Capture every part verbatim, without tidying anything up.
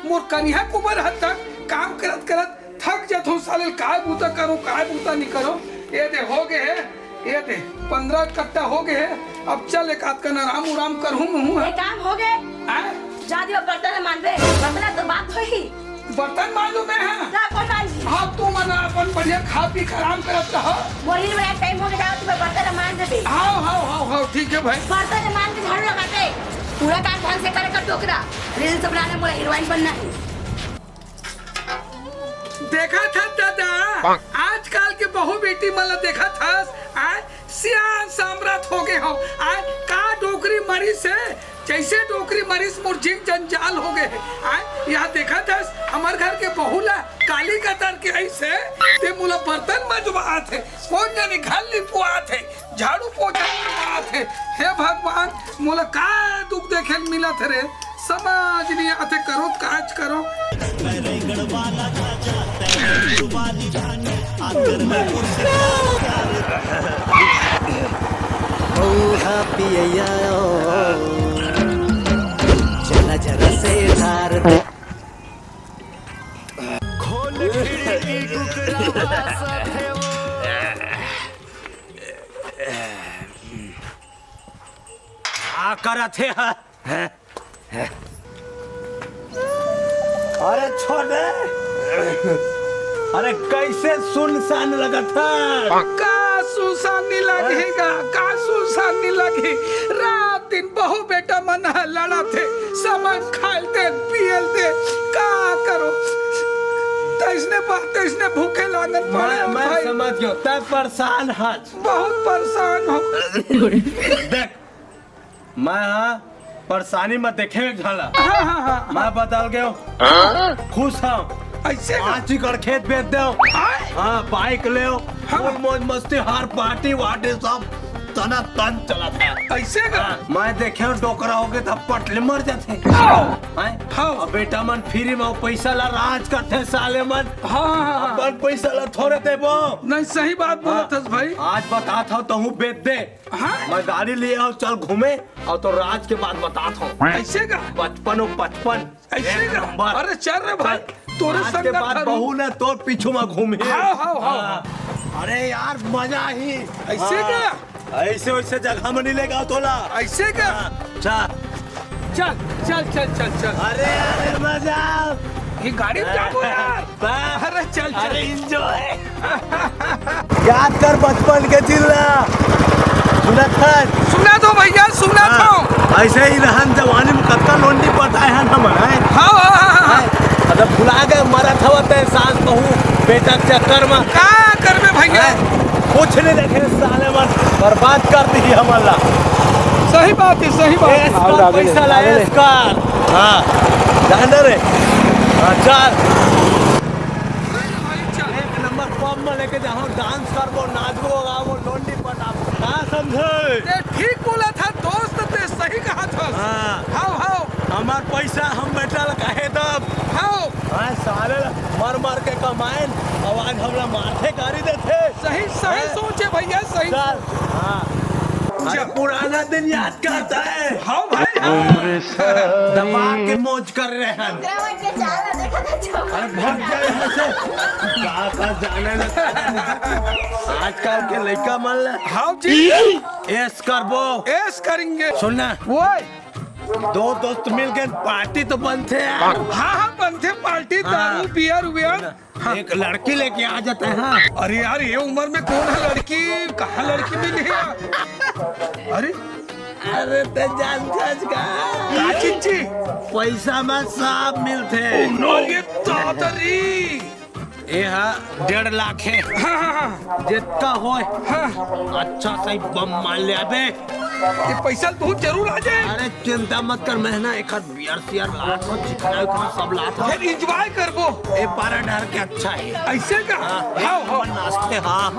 मोर कनिहा कुबर हद तक काम करत करत थक जाथों साले, काय बूता करो, काय बूता नहीं करो। ये दे हो गए है, ये दे पंद्रह कट्टा हो गए है। अब चल एक आध कन आराम उराम करहूँ मुँह। ये काम हो गए। आय? जा दियो बर्तन मांज दे, बर्तन तो बात होई। बर्तन मांजो मैं, हाँ। जा, कौन मांजी? हाँ, तू मन अपन बढ़िया खा पी के आराम करत रहो। मोर हीरोइन टाइम हो गया, जाओ, तुम्हें बर्तन मांज दे। हाँ, हाँ, हाँ, हाँ, ठीक है भाई। बर्तन मांज के झाड़ू लगा दे। पूरा काम ढंग से करे कर डोकरा। रील्स बनाने मोला हीरोइन बनना है। देखा था दादा, आजकल के बहू बेटी मन ला देखा था, आज सियान सामरात हो गए हो, आज का डोकरी मरी से जैसे डोकरी मरिस मोर जिन जंजाल हो गए। आय, यहाँ देखत हस, हमर घर के बहू ला काली कतर के अइसे, ते मोला बर्तन मंजवात हे, कोन जाने घर लिपवात हे, झाड़ू पोछा करवात हे। हे भगवान, मोला का दुख देखे ल मिलत हे रे, समझ नहीं आथे, करो काज करो। मऊहा पियैया ओ, जरा जरा से धार दे। खोल खिड़की कुकरा साथे वो। का करत हे हा? अरे छोड़ दे। अरे कैसे सुनसान लगत हे? का सुनसान नहीं लगेगा? का सुनसान नहीं लगे? रात दिन बहू बेटा मन ह लड़त हे, समन खायल दे, पियल दे, का करो? तैसने बात, तैसने भूखे लागन पड़े मैं, हैं मैं भाई। समझ गयो, तै परेशान हस। बहुत परेशान हो। देख, मैं हा परेशानी में देखे एक झाला। हाँ, हाँ, हाँ, हाँ। मैं बदल गयो। हाँ? खुश हूँ। ऐसे का? पाँच एकड़ खेत बेच दे। आय? हाँ, बाइक ले। हाँ। फुल मौज मस्ती, हर पार्टी वार्टी सब तना तन चला था। ऐसे का? हाँ, मैं देखे डोकरा हो गए था, पटले मर जाते। हाँ। हैं? हाँ। अब बेटा मन फ्री में पैसा ला राज करते साले मन। हाँ, हाँ, हाँ, हाँ। अपन पैसा ला थोड़े देबो। नहीं, सही बात बोला हाँ। थस भाई। आज बता था तो हूँ बेच दे। हाँ? मैं गाड़ी ले आओ, चल घूमे, और तो राज के बात बतात हूँ। ऐसे का? पचपन और पचपन। ऐसे एक का? नंबर। अरे चल रे भाई, चल। तोरे आज के संगत बाद हरु। बहू ने तोर पीछू में घूमी। हाँ, हाँ, हाँ। हाँ। अरे यार, मजा ही। ऐसे हाँ। का? ऐसे वैसे जगह में नहीं लेगा तोला। ऐसे का? हाँ, चल। चल, चल, चल, चल, चल। अरे, अरे, मजा। ये गाड़ी में जाबो यार। बस। अरे, चल, चल। अरे, enjoy। याद कर बचपन के दिन ला। सुनत हस? सुनत हों भैया, सुनत हों। हाँ, ऐसे ही रहन जवानी में कतका लोंडी पटाए हन हमन, हैं? हाँ, हाँ, हाँ, हाँ। हैं? मतलब भुला गए, मरत हवत है सास बहू बेटा के चक्कर में। का करबे भैया? हैं? कुछ नहीं देखे साले मन, बर्बाद कर दी हमन ला। सही बात है, सही बात है। एस्कर पैसा ला, एस्कर। हाँ, जान दे रे। हाँ, चल। एक नंबर पब में लेके जाओ, डांस करबो, नाचबो, गाबो, लोंडी पटाबो। का समझे? ते ठीक बोला था दोस्त, ते सही कहा था। हाँ। हाव, हाव। हमार पैसा हम बेटा ला काहे दब? हाव। हाँ, साले ला मर मर के कमाएन, अब आज हमला मारथे, गारी देथे। सही, सही हैं? सोच है भैया, सही चल। सोच। हाँ। अरे चल। पुराना दिन याद करता है। हाँ भाई, हाँ। दबा के मौज कर रहे हैं। अरे भाग जा यहाँ से। का, का जाने लगता है। आजकल के लइका मन ले। हाँ जी। ऐश करबो। ऐश करेंगे। सुन ना। ओए। दो दोस्त मिल के पार्टी तो बनथे यार। हाँ, हाँ, बनथे पार्टी, हाँ। दारू, बियर, उबियर। हाँ। एक लड़की लेके आ जाता है, हाँ। अरे यार, ये उम्र में कौन है लड़की? कहाँ लड़की मिली है? अरे, अरे, ते जानथस का? का चीज? पैसा में सब मिलथे। Oh no! अरे दादा रे। ये हा डेढ़ लाख है। हाँ, हाँ, हाँ। जितना होए, हाँ। अच्छा सही बम मार ले अबे। ये पैसा बहुत जरूर आ जाए। अरे चिंता मत कर, मैं ना एक आध बियर सियर लात हूँ, चिखना उखना सब लात हूँ। फिर enjoy करबो। ये पारा डर के अच्छा है। ऐसे का? हाँ, हाँ, हाँ। नाचते, हाँ।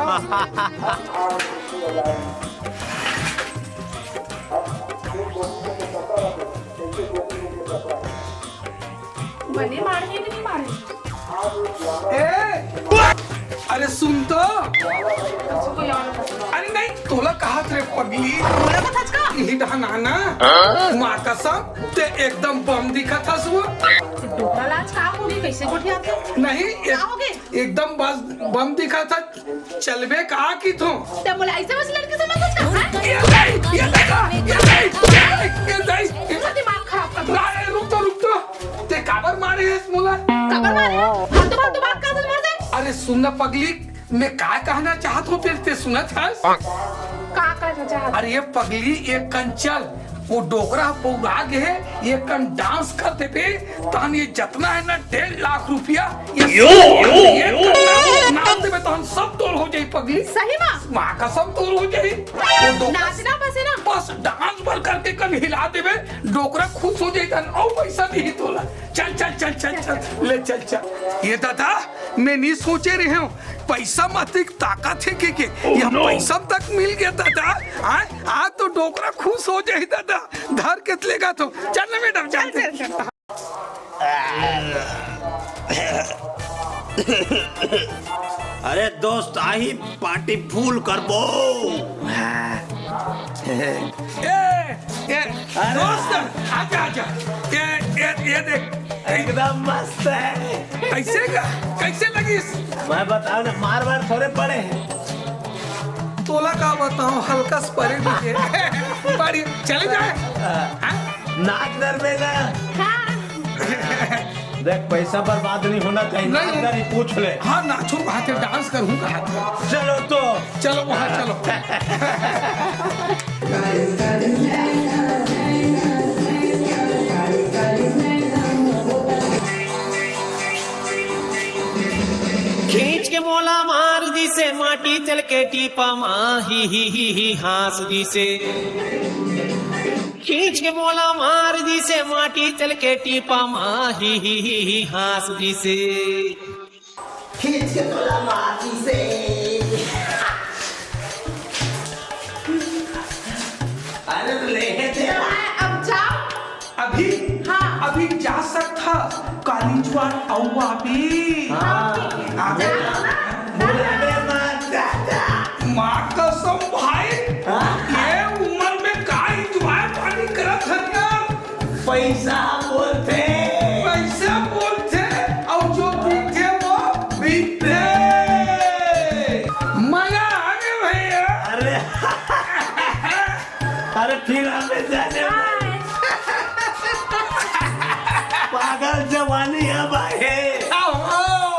बने मारे कि नहीं मारे? ए, अरे सुन तो। अच्छा, कोई और बता। अरे नहीं, तू तोला कहत रे पगली। तोला कथच का? इही डहन आना। माँ कसम, ते एकदम बम दिखत हस वो। डोकरा लाज का होगे, कैसे गोठियाथे? नहीं, का एक-, होगे? एकदम बस बम दिखत हस। चलबे का किथों? ते मोला ऐसे बस लड़की समझ सकता है? ये दाई, ये दादा, ये दाई, ये दाई, ये दाई। पूरा दिमाग खराब कर दिया। अरे, रुक तो, रुक तो। ते काबर मारे हस मोला? काबर मारे? फालतू, फालतू बात कर, मर जाए। अरे सुन ना पगली, मैं का कहना चाहत हूँ, तेरे ते सुनत हस? का कहना चाहत? अरे ये पगली, एक कन चल, वो डोकरा बौरा गे हे, एक कन डांस कर देबे, तहन ये जतना है ना डेढ़ लाख रुपया, ये यो, सब यो, ये यो। कन नाम देबे, तहन सब तोर हो जाई पगली। सही में? माँ कसम तोर हो जाई। वो डोकरा नाचना बस है ना? बस डांस भर करके कन हिला देबे, डोकरा खुश हो जाई, तहन अउ पैसा दिही तोला। चल, चल, चल, चल, चल, ले चल, चल। ये दादा, मैं नहीं सोचे रहे हूँ, पैसा मात्र एक ताकत है के, के। Oh, यह no! पैसा तक मिल गया दादा। हाँ, आज तो डोकरा खुश हो जाए दादा, धर के लेगा तो। चल ना मैडम, चल, चल, चल। चल। अरे दोस्त, आही पार्टी फुल करबो। ए, ए, अरे। दोस्त, आजा, आजा। ये, ये, ये देख। एकदम मस्त है। कैसे का? कैसे लगिस? मैं बताओ ना, मार मार थोड़े पड़े हैं। तोला का बताओ, हल्का से परे भी है। परी, चले जाए। हाँ? नाच डर में ना। हाँ। देख, पैसा बर्बाद नहीं होना चाहिए। नहीं। नाच डर ही पूछ ले। हाँ, नाचूं कहाँ थे, डांस करूँ कहाँ थे। चलो तो। चलो वहाँ चलो। खींच के मोला मार दिसे माटी चल के टीपा मा, ही, ही, ही, ही, हाँस दिसे। खींच के मोला मार दिसे माटी चल के टीपा मा, ही, ही, ही, ही, हाँस दिसे। खींच के तोला मार दिसे। अरे ले दे। अब जाओ। अभी? हाँ। अभी जा सकथा, काली जुआर अउ आबे। हाँ। आबे। जा। बोला बे माँ दादा। माँ कसम भाई, हाँ? ये उम्र में का enjoy पानी करत हन यार? पैसा बोलथे। पैसा बोलथे, अउ जो दिखथे वो बिकथे। मजा आ गया भैया। अरे। अरे फिर हमें जाने। पागल जवानी है भाई। आओ।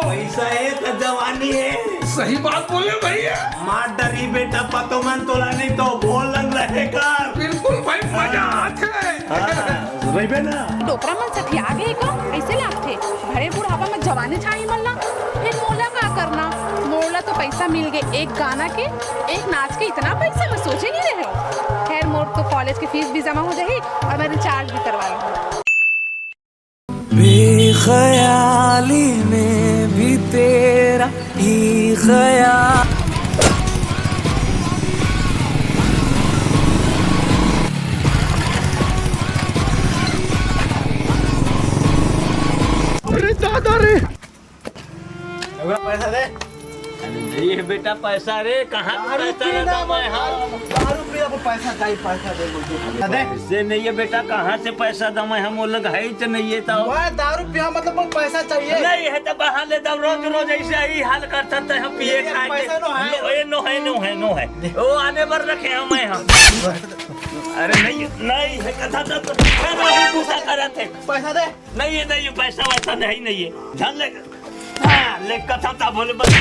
पैसा है तो जवानी है। सही बात बोले भैया। मार डरी बेटा पतो मन तोला नहीं तो बोल लग रहे कर। बिल्कुल भाई, मजा आथे। हाँ, रहिबे ना। डोकरा मन सठिया गे का? ऐसे लागथे। भरे बुढ़ापा में जवानी छाई मन ला। फिर मोला का करना? मोला तो पैसा मिल गए एक गाना के, एक नाच के, इतना पैसा मैं सोचे नहीं रहे हो। खैर, मोर तो कॉलेज की फीस भी जमा हो जाही और मैं रिचार्ज भी करवा लूँ। बेख्याली में भी तेरा ही ख्याल। अरे दादा रे। पैसा दे। अरे नहीं है बेटा पैसा रे, कहाँ से पैसा देता मैं? हाँ, दारू पिया को पैसा चाहिए, पैसा दे मुझे। दे। पैसे नहीं है बेटा, कहाँ से पैसा दम है? हम वो लोग है ही तो नहीं है तो। मैं दारू पिया, मतलब वो पैसा चाहिए। नहीं है तो बहा ले दम, रोज रोज ऐसे ही हाल करता था हम पिए खाए के। पैसा नो है। नो है, नो है, नो है, नो है। वो आने पर रखे हम हैं हम। अरे नहीं, नहीं है कथा तो, तो फिर वही गुस्सा करत है। पैसा दे। नहीं है, नहीं है, पैसा वैसा नहीं, नहीं है। धन ले। हाँ, ले कथा था बोले बस।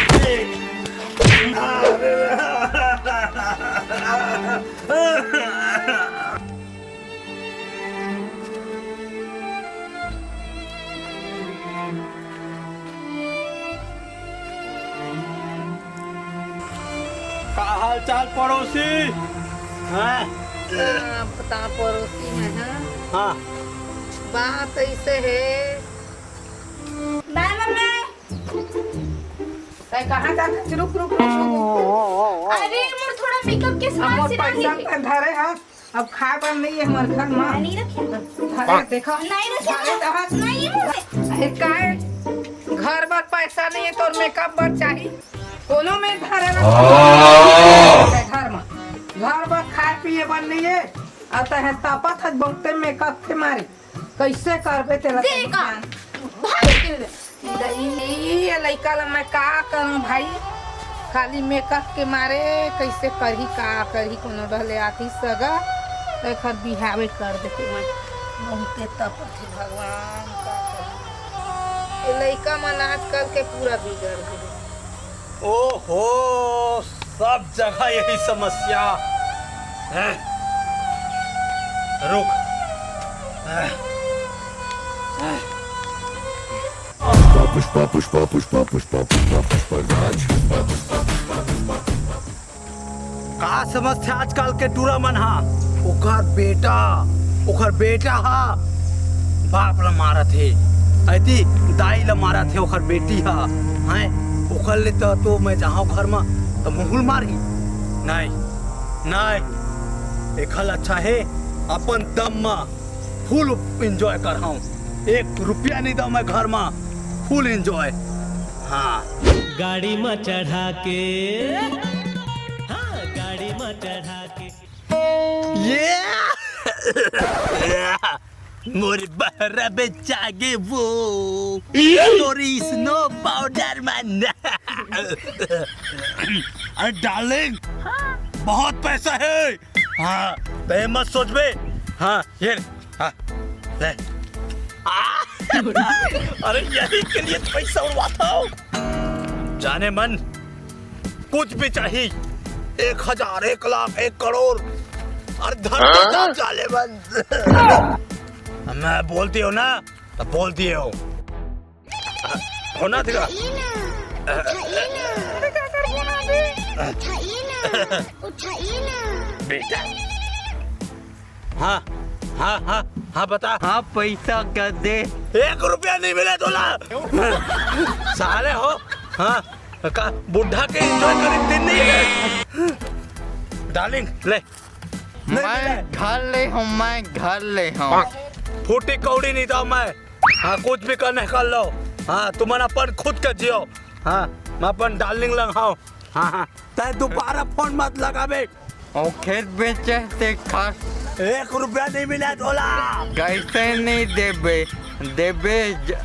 का हाल चाल पड़ोसी? हाँ? हाँ, बता पड़ोसी में, हाँ? हाँ। बात ऐसे है। बाय मम्मी। तै कहाँ जात हस? रुक, रुक, रुक, रुक। अरे, मोर थोड़ा मेकअप के सामान मोर सिराही पैसा हे। धरे हस, अब खाए बर नहीं है हमर घर में। मैं नहीं रखे। धरे, देखो। नहीं रखे। धरे तो हस। नहीं है मोर। अरे, काय? घर बर पैसा नहीं है, तोर मेकअप बर चाही। कोनो में धरे ना। घर में। आ तैं ह तापत हस बहुते मेकअप के मारे। कइसे करबे तेला दे तैं का? ध्यान? भाई के दे। ई, ई, ये लइका ला मैं का करूं भाई? खाली मेकअप के मारे कइसे करही, का करही, कोनो डहले आतिस सगा, त एखर बिहावे कर देते मैं। बहुते तपत हे भगवान, का करही? ये लइका मन आजकल के पूरा बिगड़ गे। ओहो, सब जगह यही समस्या है। रुक। पुष्पा, पुष्पा, पुष्पा, पुष्पा, पुष्पा, पुष्पा राज। का समझथे आजकल के टूरा मन हा? ओकर बेटा, ओकर बेटा हा बाप ला मारत हे, अइती दाई ला मारत हे ओकर बेटी हा। हैं, ओकर ले तो, तो मैं जाहूं घर मा तो मुहुल मारही। नहीं, नहीं, एखर अच्छा हे अपन दम मा फुल एंजॉय करहूं। एक रुपया नहीं दो मैं घर मा, फुल एंजॉय। हाँ। गाड़ी म चढ़ा के, हाँ, गाड़ी म चढ़ा के। ये मोर बहरा बेचागे वो तोरी स्नो पाउडर मन। अरे डार्लिंग, बहुत पैसा है। हाँ, तैं मत सोचबे। हाँ, ये ले। हाँ, ले। आ! अरे यही के लिए तो पैसा उड़वाता हूँ। जाने मन, कुछ भी चाहिए, एक हजार, एक लाख, एक करोड़, अरे धन के साथ जाने मन। मैं बोल दियो ना, तो बोल दियो। होना दिला। बेटा। हाँ, हाँ, हाँ, हाँ, बता। हाँ, पैसा कर दे। एक रुपया नहीं मिले तोला। साले हो, हाँ, का बुढ़ा के एंजॉय करे दिन नहीं है। डार्लिंग, ले। नहीं मैं मिले। घर ले हूँ, मैं घर ले हूँ। फूटी कौड़ी नहीं था मैं। हाँ, कुछ भी करना है कर लो। हाँ, तुमन अपन खुद के जियो। हाँ, मैं अपन डार्लिंग लंग हूँ। हाँ, हाँ। तैं दोबारा फोन मत लगाबे। ओ खेत बेचे ते खा। एक रुपया नहीं मिला तोला। कैसे नहीं देबे? देबे ज-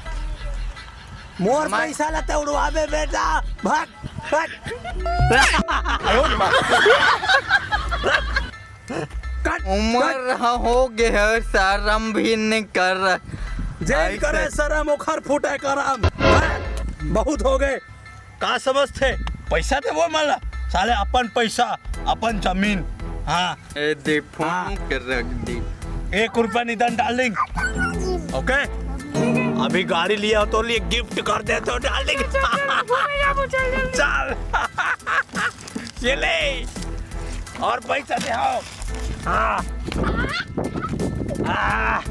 मोर मैं पैसा ला तैं उड़वाबे बेटा। भाग, भाग। कट, उम्र कट। ह-, हो गे हे, शरम भी नहीं कर रहा। जेन ऐसे करे शरम ओखर फूटे करम। हैं? बहुत हो गए। का समझथे? पैसा देबो मन ला? साले अपन पैसा, अपन जमीन। हाँ। ए दे फोन हाँ। के रख दे। एक रुपया निदान डार्लिंग। ओके? अभी गाड़ी लिया हो तो लिए गिफ्ट कर दे तो डार्लिंग। चल, चल, घूमे जाबो, चल, चल। चल। ये ले। और पैसा दे हो। हाँ। हाँ।